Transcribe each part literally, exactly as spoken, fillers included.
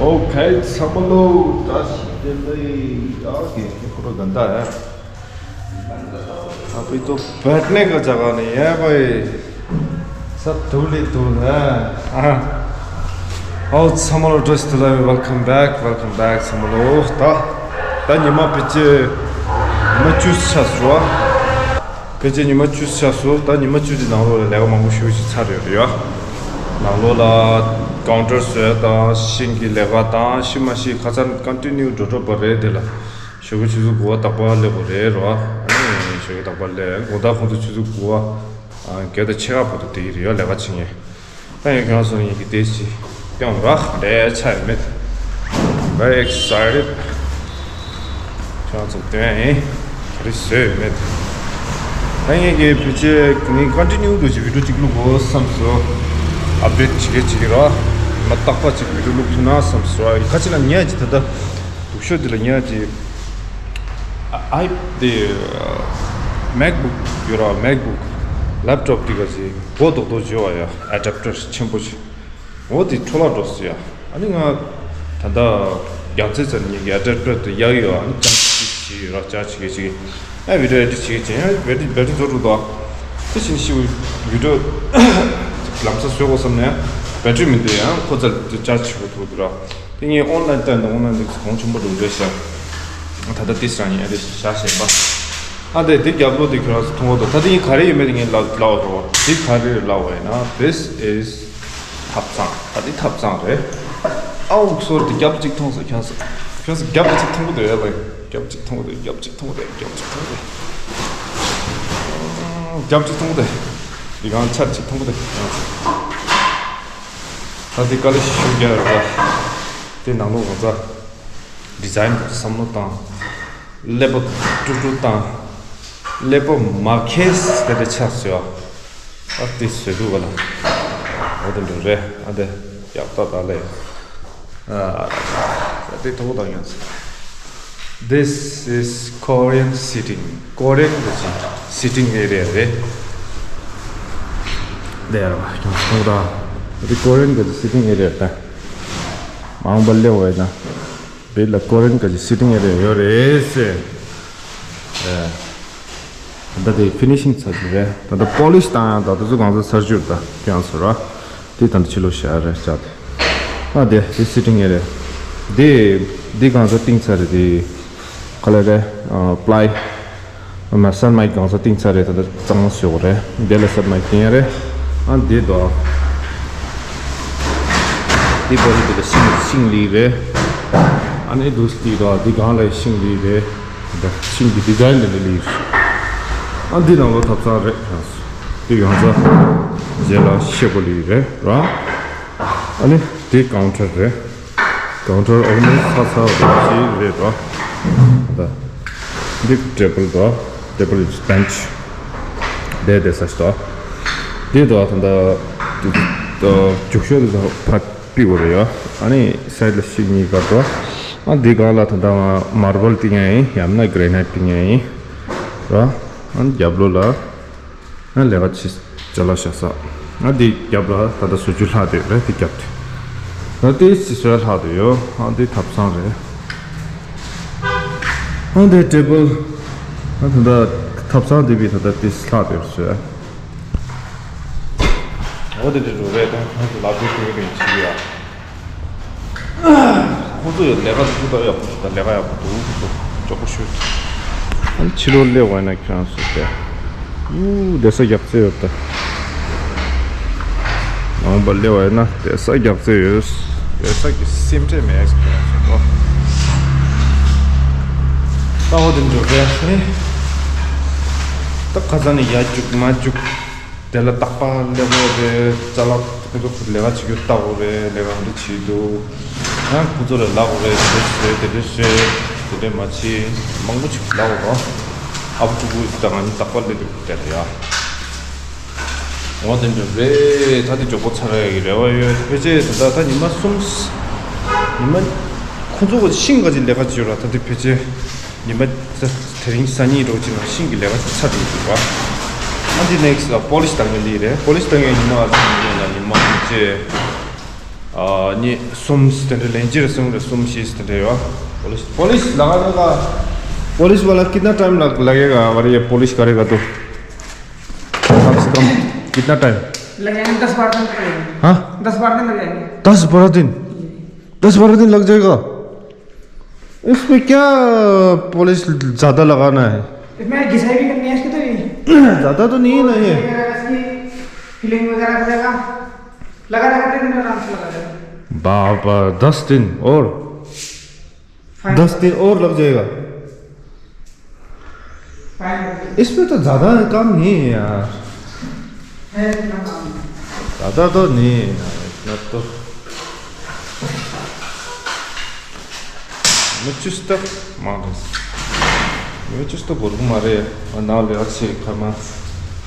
ओके, ཚང་མ་ལོ་བཀྲ་ཤིས་བདེ་ལེགས། ཨ་ཀེ་ཁེ་ཁོ་རོ་གན་ད་ཨ། अभी तो बैठने का जगह नहीं है भाई, सब धूल ही धूल है। ཨ། ཨོ་ཚང་མ་ལོ་བཀྲ་ཤིས་བདེ་ལེགས། welcome back, welcome back ཚང་མ་ལོ། ད་ད་ཉི་མ་ཕལ་ཆེར་ཉི་མ་བཅུ་ཆགས་སོང་། ཕལ་ཆེར་ཉི་མ་བཅུ་ཆགས་སོང་། ད་ཉི་མ་བཅུ་དེ་ནང་ལོགས་ལ་ལས་ཀ་མང་པོ་ཞེ་པོ་ཅིག་ཚར་ཡོད་རེད་ཡ། ནང་ལོགས་ལ་ཀའུན་ཊར་བཟོ་ཡ་དང་ཤིང་གི་ལས་ཀ་དང་ཤི་མ་ཤི་ཁ་སང་ཀོན་ཊི་ནིའུ་འགྲོ་འགྲོ་པ་རེད། དེ་ལ་ཞོགས་ཀས་ཆུ་ཚོད་དགུ་པ་རྟག་པར་སླེབས་པ་རེད་རོ། ཨ་ནི་ཞོགས་ཀས་རྟག་པར་སླེབས། དགོང་དག་ཁོང་ཚོ་ཆུ་ཚོད་དགུ་པ་ཨ་བརྒྱད་དང་ཕྱེད་ཀ་བར་དུ་བསྡད་ཀྱི་རེད་ཡ། ལས་ཀ་བྱེད་མཁན། ད་ཡིན་ཁྱོད་ཚོ་ཡིན་གྱི་དེ་ཅི་སྟོན་ར་ལས་ཆ་ཡི་མེད། Very excited. ཁྱོད་ཚོ་སྟོན་ཡིན། ག་རེ་བཟོས་ཡོད་མེད། ད་ངས་ཀྱི་བི་ཅི་ངས་ཀོན་ཊི་ནིའུ་དུ་ཅིག་བི་ཌིའོ་ཅིག་བླུག་དགོས་བསམ་སོང་། ཨབ་ཌེཊ་བྱེད་ཀྱི་བྱེད་ཀྱི་ར། མ་རྟག་པ་ཅིག་བི་ཌིའོ་བླུག་ཐུབ་ན་བསམ་སོང་། ཁ་ཅིག་ལ་ཉལ་ཅིག་ད་ལྟ་སྡུག་ཤོས་དེ་ལ་ཉལ་ཅིག་ཨ་ཨའི་དེ་མེག་བུག་ཡོད་ར། མེག་བུག་ལེབ་ཊོབ་དེ་ག་ཅིག་མགོ་རྡོག་རྡོག་བྱོས་བ་ཡ། ཨ་ཌབ་ཊར་ཆེན་པོ་ཅིག་འོ་དེ་འཕྲོ་བརླག་འགྲོ་སྲིད་ཡ། ཨ་ནི་ང་ད་ལྟ་རྒྱ་མཚན་ཚ་ནི་གི་ཨ་ཌབ་ཊར་དེ་གཡར་ཡོད། ཨ་ནི་ཅར་ཇི་བྱེད་ཡོད་ར། ཅར་ཇི་བྱེད་ཀྱི་ཅིག་ཨ་བི་ཌིའོ་ཨེ་ཌིཊ་བྱེད་ཀྱི་ཅིག་ཨ་བེ་ཊི་རི་བེ་ཊི་རི་རྫོགས་འགྲོ་འདུག་དེ་བཞིན་ཤི་བི་ཌིའོ་ལམ་སང་བཟོ་དགོས་བསམ་ནས་བེ་ཊི་རི་མི་འདུག་ཡང་ཁོ་ཚ་ཅར་ཇི་བྱེད་དགོས་ཐུག་འདུག་ར། དེ་ངས་ཨོན་ལན་བལྟས་འདུག་ཨོན་ལན་དེ་གོང་ཆེན་པོ་འདུག་རེད་ཤག་ད་ལྟ་དེ་སང་ཉིན་ཨ་རེ་བཞག་བཞག་པ། ཨ་དེ་དེ་རྒྱབ་ལོགས་དེ་ཁྱོད་རང་ཚོ་མཐོང་གི་འདུག་ད་དེ་ངས་ག་རེ་ཡོད་མེད་དེ་ངས་ལབ་ལབ་རོགས། དེ་ག་རེ་ལབ་པ་ཡིན་ན། This is ཐབ་ཚང་། ད་འདི་ཐབ་ཚང་རེད། ཨའོ་སོར་དེ་རྒྱབ་གཅིག་མཐོང་སོང་། ཁྱོད་ཚོ་ཁྱོད་ཚོ་རྒྱབ་གཅིག་མཐོང་གི་འདུག་ཨེ་ལེ། རྒྱབ་གཅིག་མཐོང་གི་འདུག་རྒྱབ་གཅིག་མཐོང་གི་འདུག་རྒྱབ་གཅིག་མཐོང་གི་འདུག་རྒྱབ་གཅིག་མཐོང་གི་འདུག་འདི་གང་ཆར་གཅིག་མཐོང་གི་འདུག་ད་འདི་དཀའ་ལས་ཤུགས་རྒྱག་རེད་པ། དེ་ནང་ལོགས་གང་ཚ་ཌི་ཛའིན་གང་ཚ་བསམ་བློ་བཏང་། ཀླད་པ་དཀྲུག་དཀྲུག་བཏང་། ཀླད་པ་མ་ཁེལ་དེ་འདྲ་ཆགས་སོང་ཡ། ཨ་དེ་བཟོས་འདུག་ག་ལ། ཨོ་དེ་འདྲ་རེད། ཨ་དེ་ཡག་ཏག་ཏག་ལས། ཨ་དེ་ཐོག་དང་ཡང་། This is Korean sitting. ཀོ་རི་ཡན་གྱི་སི་ཊིང་ཨེ་རི་ཡ་རེད། དེ་ཡར་བ་ཀྱང་ཐོག་དང་། དེ་ཀོ་རི་ཡན་གྱི་སི་ཊིང་ཨེ་རི་ཡ་རེད། མང་པ་སླེབས་པ་ཡིན་ན། བེད་ལ་ཀོ་རི་ཡན་གྱི་སི་ཊིང་ཨེ་རི་ཡ་ཡོད་རེད་ཟེར། ཨེ། ད་ལྟ་དེ་ཕི་ནི་ཤིང་ཚར་རྒྱུ་རེད། ད་ལྟ་པོ་ལི་ཤི་བཏང་ཡང་ད་ལྟ་ཚོ་གང་ཚོ་ཚར་རྒྱུ་རེད། ད་ཁྱོད་ཚོ་ར། དེ་ད་ལྟ་ཕྱི་ལོགས་བཞག་རེད་བཞག་དེ། ཨ་དེ་དེ་སི་ཊིང་ཨེ་རི་ཡ་རེད། དེ་དེ་གང་ཚོ་བཏིང་ཚར་རེད་དེ། ག་ལེ་རེད། ཨ་པ་ལའི། ཨ་མ་སན་མའིཀ་གང་ཚོ་བཏིང་ཚར་རེད། ད་ལྟ་གཙང་མ་བཟོ་དགོས་རེད། དེ་ལ་སན་མའིཀ་བཏིང་ཡ་རེད། ཨ་དེ་དོ། དེ་པོ་ལི་དེ་ལ་ཤིང་ཤིང་ལི་རེད། ཨ་ནི་དུ་སི་དེ་དོ་དེ་གང་ལ་ཤིང་ལི་རེད། ཤིང་གི་ཌི་ཛའིན་དེ་འདྲ་ལི། ཨ་འདི་ནང་ལོ་ཐབ་ཚང་རེད། དེ་ཡོང་ཚ་རྗེས་ལ་ཤེ་པོ་ལི་རེད་ར། ཨ་ནི་དེ་ཀའུན་ཊར་རེད། ཀའུན་ཊར་ཨོ་མོ་ས་ཚ་རེད་ཅི་རེད་ར། ད་འདི་ཊེ་བལ་ར། ཊེ་བལ་ཨིས་བེན་ཆི་དེ་དེ་ས་ཞིག་ད། དེ་དོ་ད་ད་རྒྱུག་ཤོག་དེ་ཚོ་ཕར། པི་བོ་རེད་ཡ། ཨ་ནི་སའི་ཌི་ལ་ཤིང་གཉིས་བཀར་འདུག་ཨ་འདི་སྒང་ལ་ད་ལྟ་ང་མར་བལ་བཏིང་ཡ་ཡིན། ཡང་ན་གྷི་རེ་ནའིཊ་བཏིང་ཡ་ཡིན་ར། ཨ་ནི་རྒྱབ་ལོགས་ལ་ཨ་ལས་ཀ་ཅི་ཅ་ལག་བཞག་ས། ཨ་འདི་རྒྱབ་ལ་ད་ལྟ་བཟོ་བཅོས་ལྷག་བསྡད་རེད། འདི་རྒྱབ་དེ་ད་ལྟའི་ཅི་བཟོ་ཡ་ལྷག་བསྡད་ཡོད། ཨ་འདི་ཐབ་ཚང་རེད། ཨ་འདི་ཊེ་བལ། ཨ་ད་ལྟ་ཐབ་ཚང་འདི་བི་ད་ལྟ་དེ་ལྷག་བསྡད་བཟོ་ཡ། འོ་དེ་འདྲ་རུ་རེད་དང་ཁོང་ཚོ་ལབ་དུས་དེ་རིང་བྱེད་ཀྱི་ཡ། ཁོང་ཚོ་ཡང་ལས་ཀ་ཐུག་ད་ཡག་པོ་ཞིག་དང་ལས་ཀ་ཡག་པོ་འདུག་ཁོང་ཚོ་མགྱོགས་པོ་ཤོད། ཨ་ནི་ཕྱི་ལོགས་སླེབས་པ་ཡིན་ན་ཁྱོད་རང་ཚོ་དེ། ཨུ་བསྡད་ས་རྒྱག་རྩེ་ཡོད་ད། ནང་པ་སླེབས་པ་ཡིན་ན་བསྡད་ས་རྒྱག་རྩེ་ཡོད། བསྡད་ས་ཀྱི་སེམས་ཁྲལ་མེད་ཟེར་ཁྱོད་རང་ཚོ་གོ། ད་འོ་དེ་འདྲ་རེད་ཨ་ནི། ད་ཁ་སང་ནས་ཡར་རྒྱུག་མར་རྒྱུག་དེ་ལ་རྟག་པར་སླེབས་དགོས་རེད། ཅ་ལག་ཁོ་ཚོ་ཁོ་ཚོ་ལས་ཀ་བྱེད་རྒྱུ་ལྟ་དགོས་རེད། ལས་ཀ་ག་འདྲ་བྱེད་འདུག་ཡང་ཁོ་ཚོ་ལ་ལབ་དགོས་རེད། དེ་འདྲ་བྱེད་དེ་འདྲ་བྱེད་དེ་འདྲ་མ་བྱེད། མང་པོ་ཞིག་ལབ་དགོས་རེད། ཨ་བུ་ཕྲུ་གུ་དང་ང་གཉིས་རྟག་པར་སླེབས་འདུག་དེ་ལ་ཡ། འོ་དེ་འདྲ་རེད། ད་དེ་མགྱོགས་པོ་ཚར་ཡག་གི་རེ་བ་ཡོད། ཕལ་ཆེར་ད་ལྟ་ད་ཉི་མ་གསུམ། ཉི་མ། ཁོ་ཚོ་ག་ཤིང་ག་ཅིག་ལས་ཀ་བྱེད་ར། ད་དེ་ཕལ་ཆེར། ཉི་མ་དེ་རིང་སང་ཉིན་འགྲོ་ཅིག་ནང་ཤིང་གི་ལས་ཀ་ཅིག་ཚར་འགྲོ་གི་འདུག་བ། ཨ་འདི་ནེག་སི་པོ་ལི་ཤི་བཏང་མཁན་འདི་རེད། པོ་ལི་ཤི་བཏང་མཁན་ཉི་མ་ཨ་ཙི་ཉིན་ལ་ཉི་མ་ཕལ་ཆེར། ཨ་ནི་གསུམ་དེ་འདྲ་ལན་ཅི་རེ་གསུམ་རེ་གསུམ་བཞི་དེ་འདྲ་ཡོད། police police लगा देगा। पुलिस वाला कितना टाइम लग लगेगा? और ये पुलिस करेगा तो कम से कम कितना टाइम? लगेगा दस बारह दिन तो लगेगा। हाँ, दस बारह दिन लग जाएंगे। दस बारह दिन? दस बारह दिन लग जाएगा। इसमें क्या पुलिस ज्यादा लगाना है? इसमें घिसाई भी करनी है इसकी तो। ये ज़्यादा तो नहीं है ना ये? फिलिंग वगैरह करेगा। लगा लगा तीन दिन आराम से लगा देगा। बाबा, दस दिन और? फाइन। दस दिन और लग जाएगा। फाइन। इसमें तो ज़्यादा काम नहीं है यार। है इतना काम। ज़्यादा तो नहीं है यार, इतना तो। मुझे तो मालूम। मुझे तो गुरु मारे। और ना ले अच्छे खाना।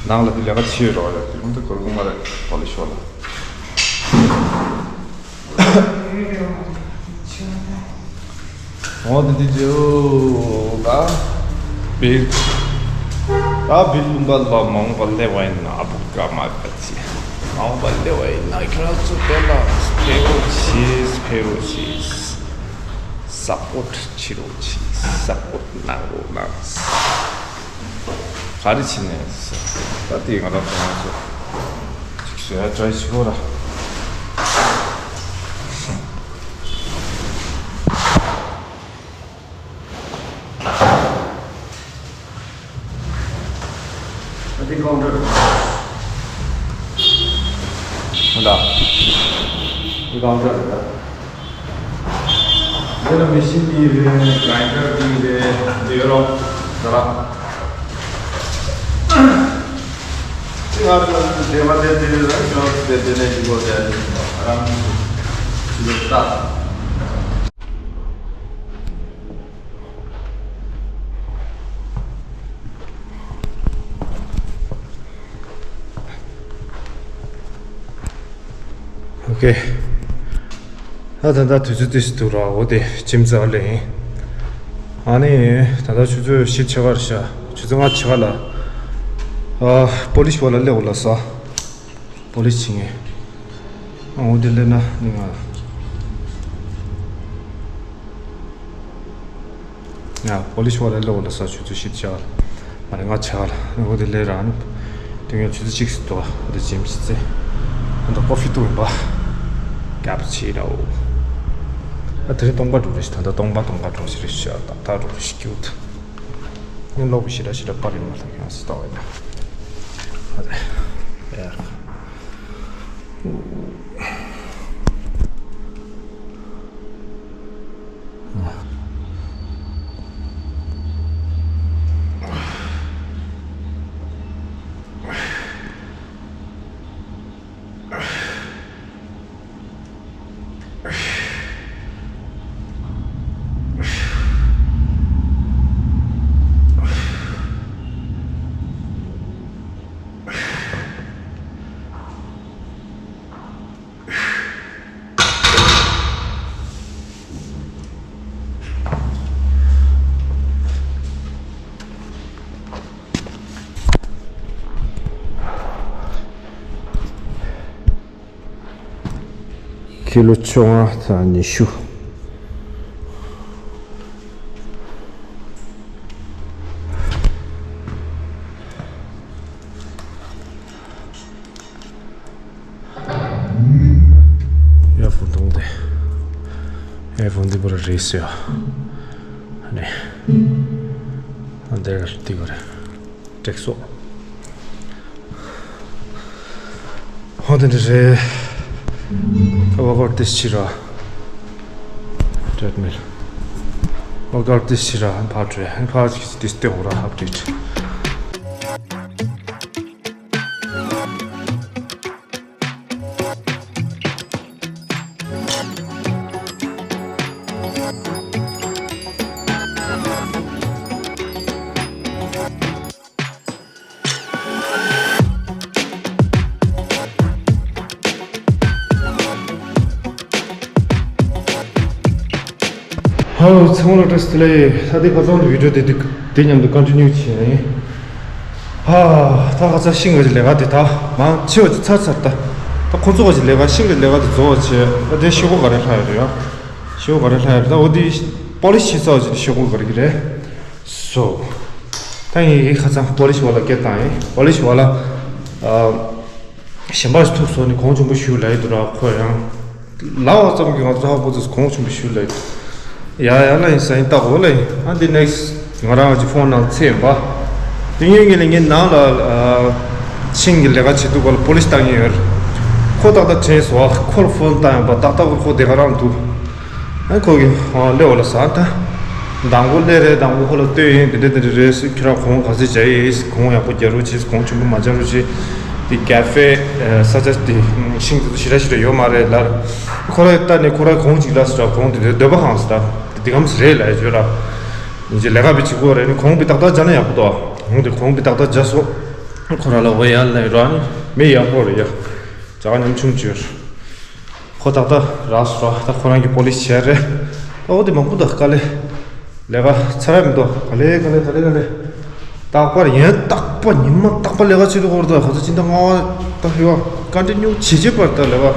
ना ले ले अच्छे रो यार। तुम तो गुरु मारे। पुलिस वाला। འོ་དེ་དེ་ཇོ་ལ་བིལ། ད་བིལ་ལུང་པ་ལ་མང་པ་ལེ་བ་ཡིན་ན་ཨ་བུ་ཀ་མ་ཀ་ཅི། མང་པ་ལེ་བ་ཡིན་ན་ཁྱོད་རང་ཚོ་དེ་ལ་ཕེ་རོ་ཆིས་ཕེ་རོ་ཆིས། སཔོརྚ་བྱེད་རོགས་གྱིས། སཔོརྚ་གནང་རོགས་གནང་། ག་རེ་བྱེད་ནས་ཟེར། ད་དེ་ང་རང་ཚོ་ང་ཚོ་ཅིག་བཟོས་ཡ་བྲ་ཞིག་ཧོ་ར། ཨ་དེ་ཀའུན་ཊར། ཧོ་ད། དེ་ཀའུན་ཊར་རེད་ད། འདི་ལ་མེ་ཤིན་འདི་རེད། གྷ་རའིན་ཌར་འདི་རེད། འདི་ཡོད་རོགས་ཟ་ར། ཅི་ང་ཚོ་འདྲེ་མ་དེ་དེ་རེད་ལ་ཅོག་དེ་དེ་ནས་ཅི་གོ་དེ་རང་ཅི་ལ་ལྟ། ཨོ་ཀེ། ད་ད་ད་དུས་ཚོད་ཏོག་ཙམ་འདུག་ར། འོ་དེ་ཇིམ་རྩ་ལེན། ཨ་ནི་ད་ད་ཆུ་ཚོད་བཞི་ཕྱེད་ཀ་རེད་ཤག་ཆུ་ཚོད་ལྔ་ཕྱེད་ཀ་ལ། ཨ་པོ་ལིས་བ་ལ་སླེབས་འོ་ལ་ས། པོ་ལིས་བྱེད་ངེས། ཨ་འོ་དེ་སླེབས་ན་ནི་ང་། ཡ། པོ་ལིས་བ་ལ་སླེབས་འོ་ལ་ས། ཆུ་ཚོད་བཞི་ཕྱེད་ཀ་ལ། མ་རེད། ལྔ་ཕྱེད་ཀ་ལ། འོ་དེ་སླེབས་ར་ནི། དེ་ངས་ཆུ་ཚོད་གཅིག་ཙམ་འདུག་ཨ་དེ་ཇིམ་ཞིག་རྩེ། ཨ་ད་ཀོ་ཕི་འཐུང་ཡིན་པ། ཀ་པུ་ཆི་ནོ། ཨ་དེ་རིང་སྟོང་པ་འགྲོ་རེད་ཤག་ད་ལྟ་སྟོང་པ་སྟོང་པ་འགྲོ་ཞིག་རེད་ཤག་ད་ལྟ་འགྲོ་རེད་ཤག་ཀྱུ་ཊི། ངས་ལོག་པ་ཞེ་དྲག་ཞེ་དྲག་པར་ཡོད་མ་ཐག་ཡང་སི་ཏོག་ཡིན་ན། ཨ་དེ། ཡ། ཀི་ལོ་བཅོ་ལྔ་དང་ཉི་ཤུ། ཡ་ཕུ་དུང་དེ། ཡ་ཕུ་དུང་དེ་པོ་ར་རེད་ཟེར་ཡ། ཨ་ནི། ཨ་འདིར་ལྟ་དགོས་རེད། ཀྲེག་སོ། ཧོ་དེ་འདྲ་རེད། ཨ་ཝོར་ཀ་ཨུཊ་དེ་ཕྱིར་ར། ཊྲེཌ་མིལ། ཝོར་ཀ་ཨུཊ་དེ་ཕྱིར་ར། ཕར་འགྲོ། ཕར་ཅིག་དེ་སྟེང་འོ་ར་ཧབ་ཀྲིཊ། ཧོ། ཚང་མ་ལ་བཀྲ་ཤིས་བདེ་ལེགས། ད་ལྟའི་ཁ་སང་གི་བི་ཌིའོ་དེ་དེ་དེ་མཉམ་དུ་ཀོན་ཊི་ནིའུ་བྱེད་ཡིན། ཧ། ད་ཁ་སང་ཤིང་གི་ལས་ཀ་དེ་ད་མང་ཆེ་བ་ཅིག་ཚར་ཚར་ད། ད་ཁོ་ཚོ་བ་ཞིག་ལས་ཀ་ཤིང་གི་ལས་ཀ་དེ་རྫོགས་བྱས། ད་དེ་ཤོག་གུ་ག་རེ་ལྷག་ཡོད་རེད་ཡ། ཤོག་གུ་ག་རེ་ལྷག་ཡོད་རེད། ད་འོ་དེ་པོ་ལི་ཤི་བྱས་ཚར་བ་ཅིག་ཤོག་གུ་ག་རེ་གི་རེད། སོ། ད་ངས་ཡི་གེ་ཁ་སང་པོ་ལི་ཤི་བ་ལ་སྐད་བཏང་ཡིན། པོ་ལི་ཤི་བ་ལ་ཨ་གཞན་པ་ཞིག་ཐུག་སོང་ནས་གོང་ཆེན་པོ་ཞུ་ལབ་ཡི་འདུག་ར། ཁོ་ཡང་ལབ་པ་ཙམ་གྱིས་ང་ཚོ་ཧ་གོ་ཚོད་གོང་ཆེན་པོ་ཞུ་ལབ་ཡི་འདུག་ཡ་ཡ་ལ་ཡིན་ས་ཡིན། ལྟ་གོ་ལ་ཡིན། ཨ་འདི་ནེག་སི་ང་རང་གི་ཕོན་ནང་ཚེ་ཡིན་པ། དེ་ངས་ངས་ལ་ངའི་ནང་ལ་ཨ་ཤིང་གི་ལས་ཀ་བྱེད་དུས་སྐབས་ལ་པོ་ལི་ཤི་བཏང་གི་ཡོད་རེད། ཁོ་ཏག་ཏག་དྲན་སོང་། ཁོ་ལ་ཕོན་བཏང་ཡོང་པ་ཏག་ཏག་ཁོ་དེ་ག་རང་འདུག་ཨ་ཁོ་གིས་ཨ་སླེབས་འོ་ལ་ཟ་ད། མདང་དགོང་སླེབས་རེད། མདང་དགོང་ཁོ་ལ་ལྟོས་ཡིན། དེ་འདྲ་དེ་འདྲ་རེད་ཟེར། ཁྱོད་རང་གོང་ག་ཚོད་བྱས་ཡིན། གོང་ཡག་པོ་རྒྱག་རོགས་བྱེད། གོང་ཆེན་པོ་མ་རྒྱག་རོགས་བྱེད། དེ་ཀ་ཧྥེ་ས་ཆ་དེ་ཤིང་དེ་ཚོ་ཞེ་དྲག་ཞེ་དྲག་ཡོད་མ་རེད་ལབ། ཁོ་རང་ལྟ་ནས་ཁོ་རང་གོང་ཅིག་ལ་ཟེར། གོང་དེ་འདྲ་འདོད་པ་ཧང་ཟེར། ད་དེ་གམ་ཟེར་རེད་ལབ་ཡ་བརྗོད་ར། ཡིན་གྱི་ལས་ཀ་བི་བྱེད་དགོས་རེད། ནི་གོང་བི་ཏག་ཏག་བྱས་ན་ཡག་པོ་འདུག་གོང་དེ་གོང་བི་ཏག་ཏག་བྱས་སོང་། ཁོ་རང་ལ་འོ་ཡ་ལབ་ར། ནི་མི་ཡག་པོ་རེད་ཡ། ཇག་ཉམ་ཆུང་བྱོས། ཁོ་ཏག་ཏག་རག་སོང་ར། ད་ཁོ་རང་གི་པོ་ལི་ཤི་བྱས་རེད། ད་འོ་དེ་མང་པོ་འདུག་དཀའ་ལས། ལས་ཀ་ཚར་ར་མི་འདུག་ག་ལེ་ག་ལེ་ག་ལེ་ག་ལེ། རྟག་པར་ཡིན། རྟག་པར་ཉི་མ་རྟག་པར་ལས་ཀ་བྱེད་དུས་སྐོར་དུ་ཁོ་ཚོ་སྤྱི་ཟླ་ལྔ་པ་ད་ཧི་བ་ཀོན་ཊི་ནིའུ་བྱེད་བྱེད་པར་ད་ལས་ཀ།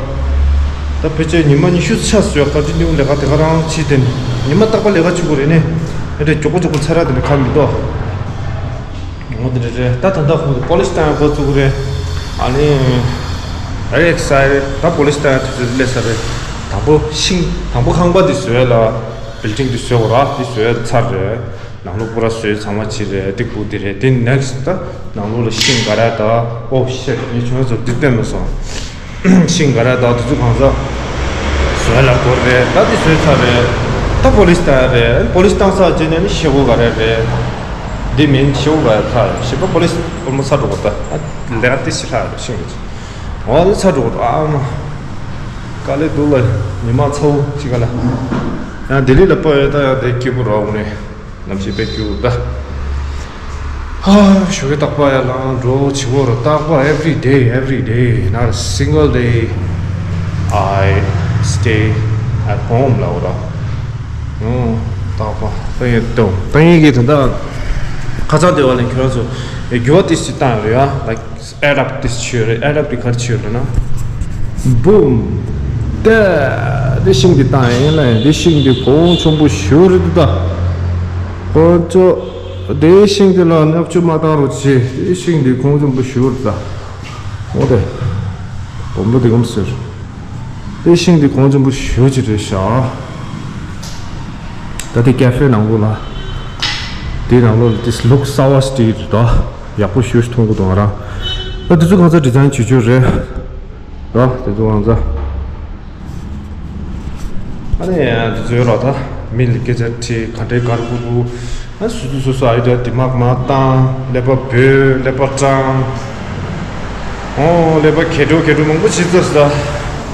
ད་ཕལ་ཆེར་ཉི་མ་ཉི་ཤུ་ཆ་སོས་ཀོན་ཊི་ནིའུ་ལས་ཀ་དེ་ག་རང་བྱེད་དེ། ཉི་མ་རྟག་པར་ལས་ཀ་བྱེད་དགོས་རེད། ནི་ཨེ་འདྲ་མགྱོགས་པོ་མགྱོགས་པོ་ཚར་ར་དེ་ནི་ཁ་མི་འདུག་འོ་དེ་འདྲ་རེད། ད་ད་ལྟ་ཁོང་གི་པོ་ལི་ཤི་བཏང་ཡག་འགོ་བཙུགས་རེད། ཨ་ནི་very excited། ད་པོ་ལི་ཤི་བཏང་ཡག་དུས་ཚོད་སླེབས་ཚར་རེད། དང་པོ་ཤིང་དང་པོ་ཁང་པ་འདི་བཟོས་ལ། བིལ་ཌིང་འདི་བཟོས་གོ་ར། འདི་བཟོས་ཚར་རེད། ནང་ལོགས་པུ་ར་བཟོས་ཚང་མ་བྱས་རེད། ཏིག་པུ་འདི་རེད། དེ་ནེག་སི་ཊི་ད་ནང་ལོགས་ལ་ཤིང་ག་ར་ད། ཨོ་ཤེ་ངས་ཁྱོད་ཚོ་འདི་སྟོན་མ་སོང་། ཤིང་ག་ར་ད་དུས་ཚོད་གང་ཚ་བཟོས་ལ་འགོར་རེད། ད་འདི་བཟོས་ཚར་རེད། ད་པོ་ལི་ཤི་བཏང་ཡག་རེད། པོ་ལི་ཤི་བཏང་ཚར་རྗེས་ནས་ནི་ཤོག་གུ་ག་རེ་རེད། འདི་མིན་ཤོག་གུ་ག་རེ་ཚར་ཞེས་པ། པོ་ལི་ཤི་ཨོལ་མོ་སི་ཊི་ཚར་འགྲོ་གོ་ད། ཨ་ལས་ཀ་དེ་ཞིག་ལྷག་རེད། ཤིང་རེད། འོ་དེ་ཚར་འགྲོ་གོ་ད། ཨ་མ་དཀའ་ལས་འདུག་ལ། ཉི་མ་ཚ་བོ་ཅིག་ག་ལ། ཡང་ལྡི་ལི་ལ་སྤོ་ཡོད་ད། ཡང་དེ་སྐྱིད་པོ་རོགས་ནས། ནམ་ཞིག་པའི་རྒྱུ་ད། ཧ། ཞོགས་ཀས་རྟག་པར་ཡར་ལངས་འགྲོ་བྱེད་དགོས་རེད། རྟག་པར་every day, every day, not a single day I stay at home ལབ་ར། ཨོ། རྟག་པར་ད་ཡིན་དང་ད་ཡིན་གྱི་ད་ལྟ་ཁ་སང་དེ་བ་ལས་ཁྱོད་རང་ཚོ་འགྱུར་བ་ཏིས་ཅིག་བཏང་ཡོད་རེད་ཡ། Like add up ཏིས་ཆོད་རེད། add up དེ་ག་རེ་ཆོད་རེད་ན། བུམ། དེ་དེ་ཤིང་དེ་བཏང་ཡིན་ལ། དེ་ཤིང་དེ་གོང་ཆེན་པོ་ཞེ་པོ་རེད་འདུག་ད། ཁོ་ཚོ་དེ་ཤིང་དེ་ལ་བརྙས་བཅོས་མ་བཏང་རོགས་བྱེད། དེ་ཤིང་དེ་གོང་ཆེན་པོ་ཞེ་པོ་རེད་ད། འོ་དེ་བུམ་པ་དེ་གམ་ཟེར། དེ་ཤིང་དེ་གོང་ཆེན་པོ་ཞེ་པོ་ཅིག་རེད་ཤག་ད་དེ་ཀ་ཧྥེ་ནང་ལོགས་ལ། དེ་ནང་ལོགས་ལ་དེ་ལུག་སོ་ཝར་སི་ཊི་རེད་ད། ཡག་པོ་ཞེ་པོ་ཞིག་མཐོང་གི་འདུག་ང་རང་། ད་དེ་ཚོ་གང་ཚ་ཌི་ཛའིན་བྱེད་རྒྱུ་རེད། ར་དེ་ཚོ་ང་ཚ། ཨ་ནི་དེ་ཚོའི་ར་ད་མི་ལ་སྐད་ཆ་དྲིས། ག་འདྲའི་གར་དགོས་འདུག་ཨ་སོ་སོ་སོ་སོ་ཨའི་ཌི་ཡ་དེ་མག་མ་བཏང་། ཀླད་པ་བོས། ཀླད་པ་སྐྲངས། ཨོ་ཀླད་པ་གས་འགྲོ་གས་འགྲོ་མང་པོ་བྱེད་ཚར་ས།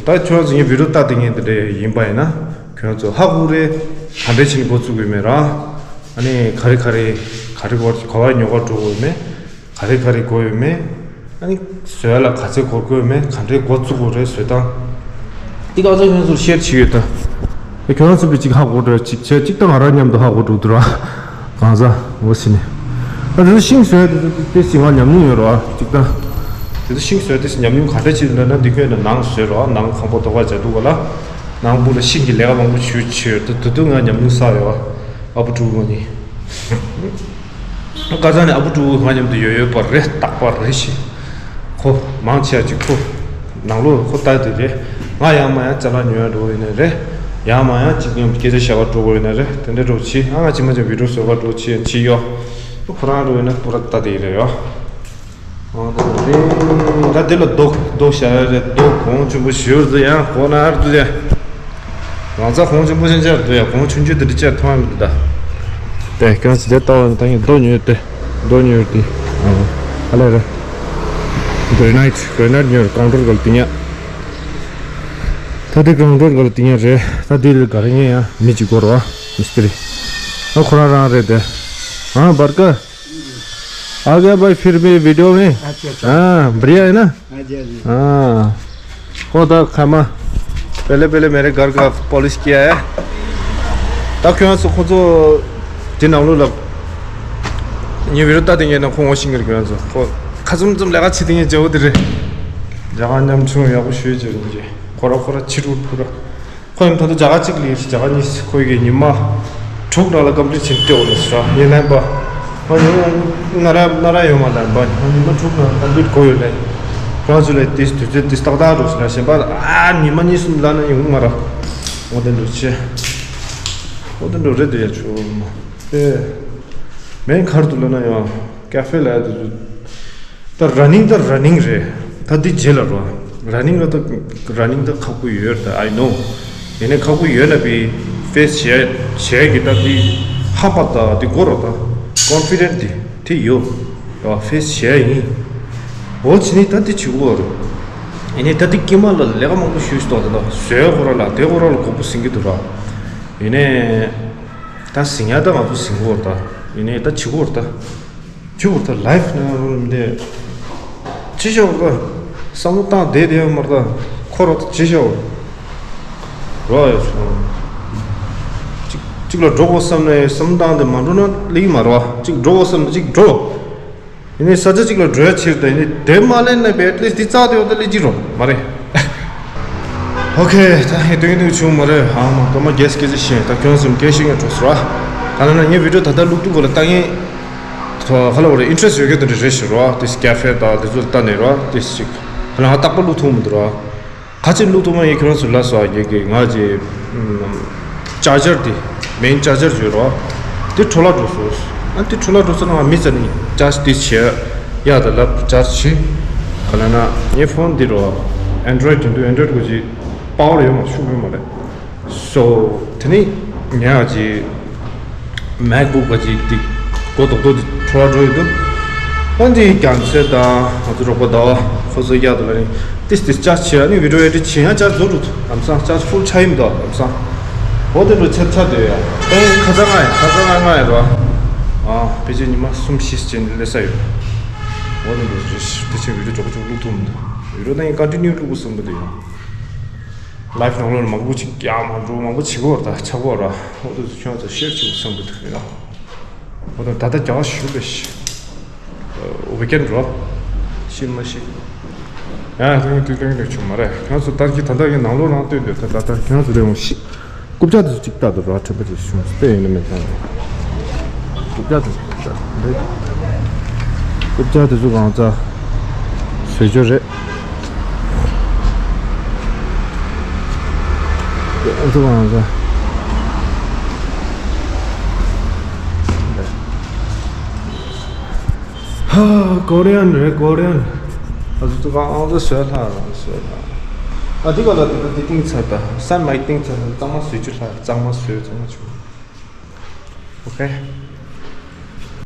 ད་ཁྱོད་ཚོ་ངའི་བི་ཌི་ཡོ་ལྟ་དེ་ངས་འདི་འདྲ་ཡིན་པ་ཡིན་ན་ཁྱོད་ཚོ་ཧ་གོ་རེད། ག་འདྲའི་ཕྱིན་འགོ་བཙུགས་ཡོད་མེད་ར། ཨ་ནི་ག་རེ་ག་རེ་ག་རེ་ག་བར་ག་བར་ཉོ་གར་འགྲོ་དགོས་ཡོད་མེད། ག་རེ་ག་རེ་དགོས་ཡོད་མེད། ཨ་ནི་བཟོ་ཡ་ལ་ག་ཚད་འགོར་དགོས་ཡོད་མེད། ག་འདྲའི་འགོ་བཙུགས་དགོས་རེད་བཟོ་སྟངས། འདི་གང་ཚང་ཁྱོད་ཚོར་ཤེར་བྱེད་ཡོད་ད། ཨེ་ཁྱོད་རང་ཚོ་བས་གཅིག་ཧ་གོ་འདྲ་གཅིག་བྱས་གཅིག་ད་ང་རང་མཉམ་དུ་ཧ་གོ་འགྲོ་འདུག་ར། གང་ཟག་འོ་ཟིན་ནས། ཨ་དེ་ཚོ་ཤིང་བཟོ་ཡ་དེ་ཚོ་དེ་ཞིག་ང་ཉམས་མྱོང་ཡོད་ར་གཅིག་ད། དེ་ཚོ་ཤིང་བཟོ་ཡ་དེ་ཞིག་ཉམས་མྱོང་ག་འདྲ་ཅིག་འདྲ་ན། འདི་ཁྱོད་ནང་ནང་བཟོས་ར། ནང་ཁང་པ་ཐོག་ཁ་བྱ་འདུག་ག་ལ། ནང་སྦུག་ལ་ཤིང་གི་ལས་ཀ་མང་པོ་ཞུ་བྱས་ད་དུ་དུ་ང་ཉམས་མྱོང་བསགས་ཡོད། ཨ་བུ་ཕྲུག་ང་གཉིས། ཀ་ཙང་ནས་ཨ་བུ་ཕྲུག་ང་མཉམ་དུ་ཡོད་ཡོད་པ་རེད། རྟག་པར་རེད་ཤི། ཁོ་མང་ཆེ་བ་ཅིག་ཁོ་ནང་ལོགས་ཁོ་ལྟ་དེ་རེད། ང་ཡང་མ་ཡང་ཅ་ལག་ཉོ་ཡ་འགྲོ་ཡོད་ནས་རེད། ཡང་མ་ཡང་ཅིག་མཉམ་དུ་སྐད་ཆ་བཤད་ག་འགྲོ་དགོས་ཡོད་ནས་རེད། དེ་འདྲ་འགྲོ་ཆི། ཨ་ང་ཅི་མ་ཅི་བི་ཌི་ཡོ་བཟོ་ག་འགྲོ་ཆི་ཡང་ཆི་ཡོད། ཁོ་རང་འགྲོ་ཡོད་ན་པུ་ར་ལྟ་དེ་རེད་ཡོད། ད་དེ་ལ་རྡོ་རྡོ་བཞག་ཡ་རེད། རྡོ་གོང་ཆེན་པོ་ཞེ་པོ་ཡང་གོ་ན་ཨར་དུ་ཡ། རང་ཚ་གོང་ཆེན་པོ་ཅན་ཅར་དུ་ཡ། གོང་ཆུང་ཆུང་དེ་འདྲ་ཅར་མཐོང་ཡ་མི་འདུག་ད། དེ་གང་ཅི་དེ་ལྟ་བ་ནི་ད་ངས་རྡོ་ཉོས་ཏེ། རྡོ་ཉོས་ཏེ། ཨ་ལེ་རེད། གྷ་རེ་ནའིཊ་གྷ་རེ་ནའིཊ་ཉོས་རེད། ཀའུན་ཊར་ག་ལ་དེ་ཉ། ད་དེ་ཀའུན་ཊར་ག་ལ་དེ་ཉ་རེད། ད་དེ་ལ་ག་རེ་ཉན་ཡ་མི་གཅིག་དགོས་རེད་བ། མི་སི་ཏི་རི། ཨ་ཁོ་རང་རང་རེད་དེ། ཨ་བར་ཀ आ गया भाई, फिर भी वीडियो में। अच्छा, अच्छा। हाँ, बढ़िया है ना? हाँ जी, हाँ जी। हाँ। होता खामा। पहले, पहले मेरे घर का पॉलिश किया है। ད་ཁྱོད་ཚོ་ཁོ་ཚོ་དེ་ནང་ལོགས་ལ་ངའི་བི་ཌི་ཡོ་ལྟ་དེ་ངས་ན་ཁོ་ངོ་ཤེས་ཀྱི་རེད། ཁྱོད་ཚོ་ཁོ་ཁ་ཙུམ་ཙུམ་ལས་ཀ་བྱེད་དེ་ངས་བྱེད་འོ་དེ་རེད། རྒྱ་གར་ཉམ་ཆུང་ཡག་པོ་ཞུས་ཅིག་རིང་གི་ཁོ་ར་ཁོ་ར་ཕྱི་རུ་ཕུ་ར། ཁོ་ཡང་ད་ལྟ་རྒྱ་གར་གཅིག་ལས་རྒྱ་གར་གཉིས་ཁོ་ཡི་ཉི་མ་དྲུག་ནང་ལ་ཀམ་པི་ལིཊ་བྱེད་སྤྲད་འོ་ནས་སུ་ར་ཡིན་ལན་པ། ང་ཉི་མ་ན་ར་ན་ར་ཡོད་མ་ལན་པ་ང་ཉི་མ་དྲུག་ནང་ཀམ་པི་ལིཊ་གོ་ཡོད་ལན། ཁོ་རང་ཚོ་ལས་ཏིས་དུས་ཚོད་ཏིས་ཏག་ཏག་འགྲོ་སུ་ར་གཞན་པ་ཨ་ཉི་མ་གཉིས་གསུམ་ལ་ན་ཡོང་ང་ར། འོ་དེ་འགྲོ་ཆེ། འོ་དེ་འགྲོ་རེད་དུ་ཡ་ཆུ་མ་ཨེ། མེན་ཁར་དུ་ལ་ན་ཡང་ཀ་ཧྥེ་ལ་ཡ་དུ། ད་ར་ནིང་ད་ར་ནིང་རེད། ད་འདི་རྗེས་ལ་རོ། ར་ནིང་ལ་ད་ར་ནིང་ད་ཁག་པོ་ཡོད་ད། I know། ཡིན་ནའི་ཁག་པོ་ཡོད་ན་བི་ཕེ་སི་བྱས་བྱས་ཀྱི་ད་འདི་ཧ་པ་ད་འདི་གོ་རོ་ད། ཀོན་ཕི་ཌེན་ཊི་འདི་དེ་ཡོད། ད་ཕེ་སི་བྱས་ཡིན། འོ་ཕྱི་ནི་ད་འདི་བྱེད་དགོས་རོ། ཡིན་ནའི་ད་འདི་ཀྱི་མ་ལ་ལས་ཀ་མང་པོ་ཞུས་སྟོང་ད་ད་བཟོས་གོ་ར་ལ་དེ་གོ་ར་ལ་གོ་པོ་ཟིན་གྱི་འདུག་ར། ཡིན་ནའི་ད་ཟིན་ཡ་ད་ང་ཚོ་ཟིན་གོ་ར་ད། ཡིན་ནའི་ད་བྱེད་གོ་ར་ད། ཁྱོད་ད་ལའིཕ་ནང་ལ་འདི་ཅི་ཤོག་ག་བསམ་བློ་བཏང་བསྡད་དེ་ཡང་མར་ད་ཁོ་ར་ད་ཅི་ཤོག་རོ་ཡོད་སོང་། གཅིག་གཅིག་ལ་འགྲོ་དགོས་བསམ་ནས་བསམ་བློ་བཏང་དེ་མ་འགྲོ་ན་ལེགས་མ་རོ། གཅིག་འགྲོ་དགོས་བསམ་ན་གཅིག་འགྲོ། ཡིན་ནའི་ས་ཆ་གཅིག་ལ་འགྲོ་ཡ་ཕྱིར་ད་ཡིན་ནའི་དེ་མ་ལེན་ན་བས་ཨེ་ཊི་ལིསི་ཊི་འདི་རྩ་དེ་འོ་ད་ལེགས་ཀྱི་རོ་མ་རེད། ཨོ་ཁེ། ད་ཧེ་དོན་དུ་བྱུང་མ་རེད། ཨ་མ་ཀ་མ་རྒྱལ་སྐད་ཆ་བཤད་ད་ཁྱོད་སེམས་སྐད་ཤེས་ངས་གྲོགས་སུ་ར། ད་ན་ན་ངའི་བི་ཌིའོ་ད་ལྟ་བླུག་ཐུབ་གོ་ལ་ལྟ་ངེས། ཁ་ལ་བ་རེ་ཨིན་ཊི་རེ་སི་ཊི་ཡོད་མཁན་དེ་འདྲ་རེད་ཤི་རོ། དེ་ཀ་ཧྥེ་དང་དེ་ཚོ་ལ་ལྟ་ནས་རོ། དེ་ཞིག་ཁ་ལ་ང་རྟག་པར་བླུག་ཐུབ་མི་འདུག་རོ། ག་ཚོད་བླུག་ཐུབ་མ་ཡིན་ཁྱོད་རང་ཚོ་ལ་སོ་ཡ་གི་ང་ཅི་ཅར་ཇར་དེ་མེན་ཅར་ཇར་ཡོད་རོ། དེ་འཕྲོ་བརླག་འགྲོ་སོང་། ཨ་དེ་འཕྲོ་བརླག་འགྲོ་སོང་ན་ང་མི་ཚ་ནི་ཅར་ཇ་དེ་བྱེད་ཡ་ད་ལབ་ཅར་ཇ་བྱེད། ག་ལ་ན་ངའི་ཕོན་འདི་རོ། ཨན་ཌོ་རོ་ཡིཌ་དེ་འདུག་ཨན་ཌོ་རོ་ཡིཌ་གོ་ཅི་པ་ཝར་ཡོད་མ་ཤུགས་ཡོད་མ་རེད། སོ་དེ་ནི་ཉག་ཅིག་མེག་བུག་པ་ཅིག་ཏིག་གོ་རྡོག་རྡོག་ཏིག་འཕྲོ་བ་འགྲོ་ཡོད་འདུག་ཨ་འདི་རྒྱང་ཚད་དང་ང་ཚོ་རོགས་པ་ཟླ་བ་ཁོ་ཚོ་རྒྱག་འདུག་ལ་ནི་ཏིས་ཏིས་ཅར་ཇ་བྱེད་ཨ་ནི་བི་ཌིའོ་ཨེ་ཌིཊ་བྱེད་ཡང་ཅར་ཇ་འགྲོ་འདུག་ལམ་སང་ཅར་ཇ་ཕུལ་ཆགས་ཡིན་འདུག་ལམ་སང་། འོ་དེ་འགྲོ་ཆད་ཆགས་འདུག་ཡ། ཨེ་ཁ་ཚ་ང་ཡ་ཁ་ཚ་ང་ང་ཡ་རོ། ཨ་ཕལ་ཆེར་ཉི་མ་གསུམ་བཞི་ཅན་སླེབས་ས་ཡོད། འོ་དེ་འགྲོ་རེ་ཤི་དེ་ཆེན་བི་ཌིའོ་ཅོག་ཅོག་བླུག་ཐུབ་མི་འདུག་བི་ཌིའོ་ད་ཡིན་ཀོན་ཊི་ནིའུ་བླུག་དགོས་བསམ་གི་འདུག་ཡ། ལའིཕ་ནང་ལོགས་ལ་མང་པོ་ཅིག་ཡག་མ་འགྲོ་མང་པོ་བྱེད་དགོས་ར་ད་ཆགས་དགོས་ར། འོ་དེ་ཚོ་ཁྱོད་ཚོ་ཤེར་བྱེད་དགོས་བསམ་གི་འདུག་ཡ། འོ་ད་ད་ལྟ་རྒྱ་གར་ཞུ་བས་ཤི། འོ་བི་ཀེན་རོ། ཤི་མ་ཤི། ཡ་ད་ཡིན་དུས་ལེང་ལེང་བྱུང་མ་རེད། ཁྱོད་ཚོ་ལྟར་གྱི་ད་ལྟ་ཡིན་ནང་ལོགས་ནང་སྟོན་འདོད་ད་ད་ད་ཁྱོད་ཚོ་ལེང་ཤི། རྐུབ་བཀྱག་དེ་ཚོ་གཅིག་ལྟ་དུ་ར་དྲན་པ་དེ་བྱུང་སྟེ་ཡིན་ནི་མེད་ཙང་། རྐུབ་བཀྱག་དེ་ཚོ་གཅིག་ལྟ་འདི། རྐུབ་བཀྱག་དེ་ཚོ་གང་ཚ་བཟོས་ཆོག་རེད། ཨ་ཚོ་གང་ཚ། ཧ་ཀོ་རི་ཡན་རེད་ཀོ་རི་ཡན། ཨ་ཚོ་ཚོ་གང་ཨང་ཚོ་བཟོས་ལྷ་བཟོས་ལྷ། ཨ་དེ་ག་ལ་དེ་དེ་ཏིང་ཚ་ད་སན་མའི་ཏིང་ཚ་གཙང་མ་བཟོས་ཆོག་ལྷ་གཙང་མ་བཟོས་གཙང་མ་ཆུ། ཨོ་ཁེ།